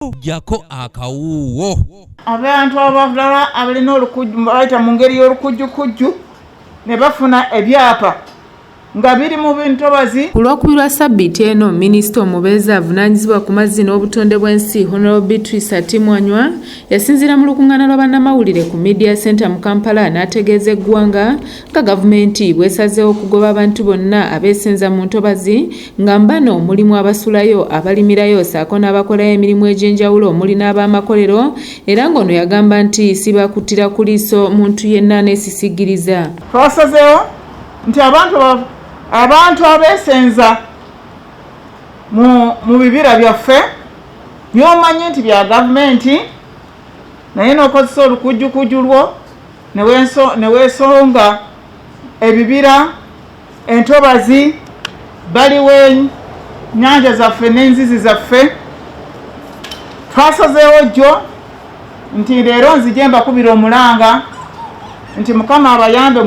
Jjako akawuuwo. Abantu abalala abalina olukujju bayita mu ngeri y'olukujjukujju ne bafuna ebyapa nga biri mu ntobazi. Ku Lwokubiri lwa ssabbiiti eno, minisita omubeezi avunaanyizibwa ku mazzi n'obutonde bw'ensi, Honorable Beatrice Atim Anywar, yasinziira mu lukuŋŋaana lwa bannamawulire ku Media Center mu Kampala n'ategeeza eggwanga nga gavumenti bw'esazeewo okugoba abantu bonna abeesenza mu ntobazi, nga mbano mulimu abasulayo, abalimirayo ssaako n'abakolayo emirimu egy'enjawulo omuli n'ab'amakolero, era ng'ono yagamba nti si bakuttira ku liiso muntu yenna n'esisigiriza. Twasazeewo nti abantu abeesenza mu bibira byaffe by'omanyi nti bya gavumenti, naye n'okozesa olukujjukujju lwo ne weesonga ebibira, entobazi, baliwo ennyanja zaffe n'enzizi zaffe. Twasazeewo jjo nti leero nzije mbakubira omulanga nti Mukama abayambe,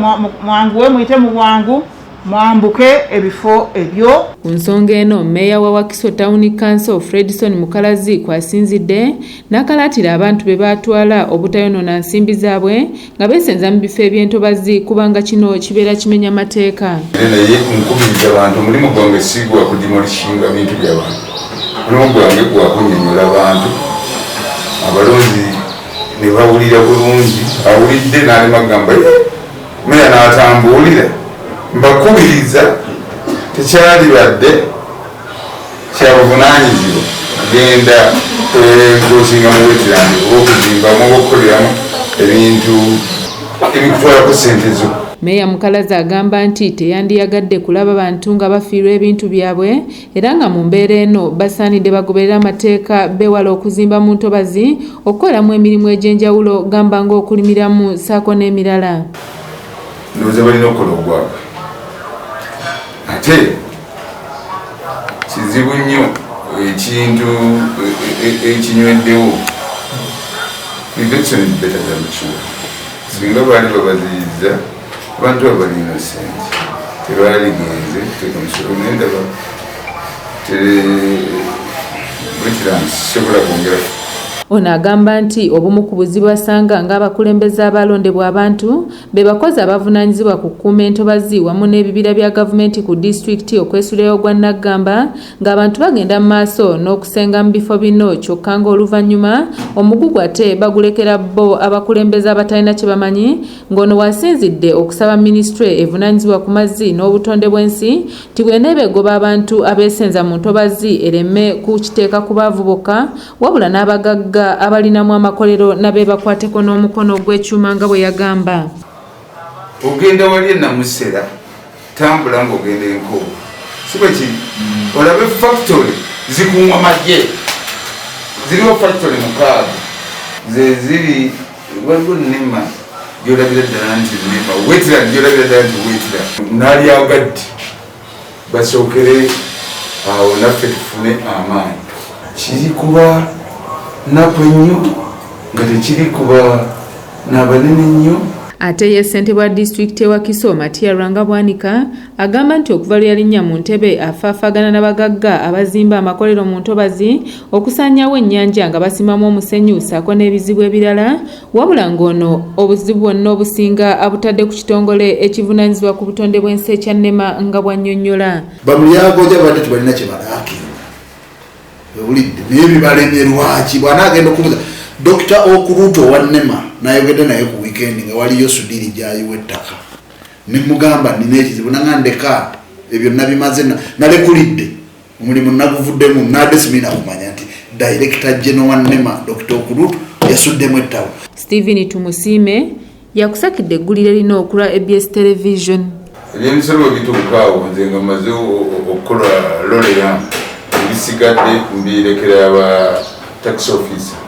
mwanguwe, muyite mu bwangu, mwambuke ebifo ebyo. Ku nsonga eno, mmeeya wa Wakiso Town Council, Fredson Mukalazi, kw'asinzidde n'akalaatira abantu be baatwala obutayonoona nsimbi zaabwe nga beesenza mu bifo eby'entobazi, kubanga kino kibeera kimenya mateeka. Naye nkubiriza abantu, omulimu gwange si gwa kudemolishinga bintu by'abantu, omulimu gwange gwa kunnyonnyola abantu, abalonzi ne bawulira bulungi, awulidde n'alema kugamba, "Eh, meya n'atambuulira." Mbakubiriza, tekyalibadde kyabuvunaanyizibwa genda kwegosinga mu wetland oba okuzimbamu oba okukoleramu ebintu ebikutwalako sente zo. Meeya Mukalazi agamba nti teyandiyagadde kulaba bantu nga bafiirwa ebintu byabwe, era nga mu mbeera eno basaanidde bagoberere amateeka, beewale okuzimba mu ntobazi, okukoleramu emirimu egy'enjawulo gamba ng'okulimiramu ssaako n'emirala. Ndowooza balina okukola ogwabwe, ate kizibu nnyo ekintu ekinyweddewo. Prevention is better than cure. Singa baali babaziyiza, abantu abo bali innocent, tebaaligenze kuteeka musolo, naye ndaba wetlands sobola kwongera. Ono agamba nti obumu ku buzibu asanga ng'abakulembeze abalondebwa abantu be bakozi abavunaanyizibwa ku kukuuma entobazi wamu n'ebibira bya gavumenti ku disitulikiti okwesulirayo gwa Naggamba, ng'abantu bagenda mu maaso n'okusenga mu bifo bino, kyokka ng'oluvannyuma omugugu ate bagulekera bo abakulembeze abatalina kye bamanyi, ng'ono waasinzidde okusaba minisitule evunaanyizibwa ku mazzi n'obutonde bw'ensi nti bw'eneeba egoba abantu abeesenza mu ntobazi, ereme kukiteeka ku baavu bokka, wabula n'abagagga abalinamu amakolero nabe bakwateko n'omukono gw'ekyuma, nga bwe yagamba. Ogenda wali enamusera, tambula ng'ogenda enkobo, si bwe kiri? Olabe factory zikuuma magye, ziriwo factory 6 ze ziri. Waliwo NEMA gyolabira ddala nti NEMA, wetland gyolabira ddala nti wetland. Nalyagadde basookere awo naffe tufune amaanyi. Kiri kuba naku ennyo nga tekiri kuba n'abanene nnyo. Ate ye ssentebe wa disitulikiti e Wakiso, Matia Lwanga Bwanika, agamba nti okuva lwe yalinnya mu ntebe afaafaagana n'abagagga abazimba amakolero mu ntobazi okusaanyaawo ennyanja nga basimamu omusenyu ssaako n'ebizibu ebirala, wabula ng'ono obuzibu bwonna obusinga abutadde ku kitongole ekivunaanyizibwa ku butonde bw'ensi ekya NEMA, nga bw'annyonnyola. Bamulyagoja babadde tebalina kye balaakinga, owulidde? Naye bibalemye lwaki? Bw'anaagenda okubuza Dr Okuruto owa NEMA, nayogedde naye ku weekend nga waliyo Sudiri gyayiwa ettaka, nemugamba nina ekizibu, nanga ndeka ebyo nabimaze, nalekulidde omulimu naguvuddemu, nadde simina kumanya nti Director General wa NEMA Dr Okuruto yasuddemu ettabo. Stephen Tumusiime yakusakidde eggulire lino okulwa ABS Television. Ebyemisolo bwe bituuka awo, nze nga mmaze okukola role yange, ebisigadde mbirekera aba tax officer.